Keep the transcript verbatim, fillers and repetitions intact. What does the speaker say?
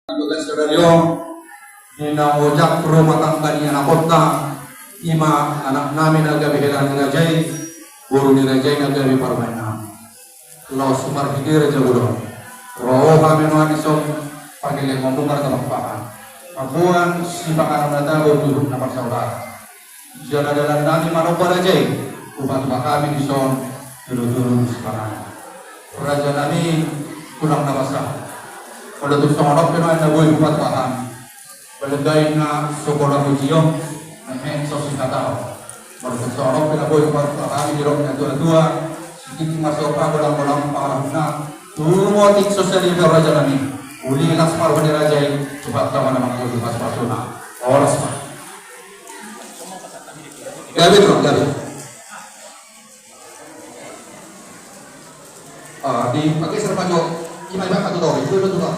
Tugas sadari on, di na ojak rumah tangga ni anakhonta, ima anak nami na gabe hela ni raja i, boru ni raja i na gabe parumaen nami. Laos marhite raja godang, ro hami nuaeng dison, pangkilingonmuna martabang pahan. Mamboan sipanganon na tabo tu na marsaudara. Jala dalan nami manomba raja i, hupatupa hami dison, tolu-tolu sipanganon. Raja nami, tulang na basa. Molo tung songon on pe nuaeng na boi hupatupa hami. Balga i na so pola hujio, na he so sihatahon. Molo tung songon on pe na boi hupatupa hami di roha ni natua-tua, sititi ma so pagolang-golang pangarahutna, tutu otik so sadia pe raja nami. Uli las ma roha ni raja i, tupa tama na mangkoli pas pasuna. Horas ma. Gabe tulang, gabe. Ah, di pageser ma jo. Ima, ima, satu dua, itu, itu, dua.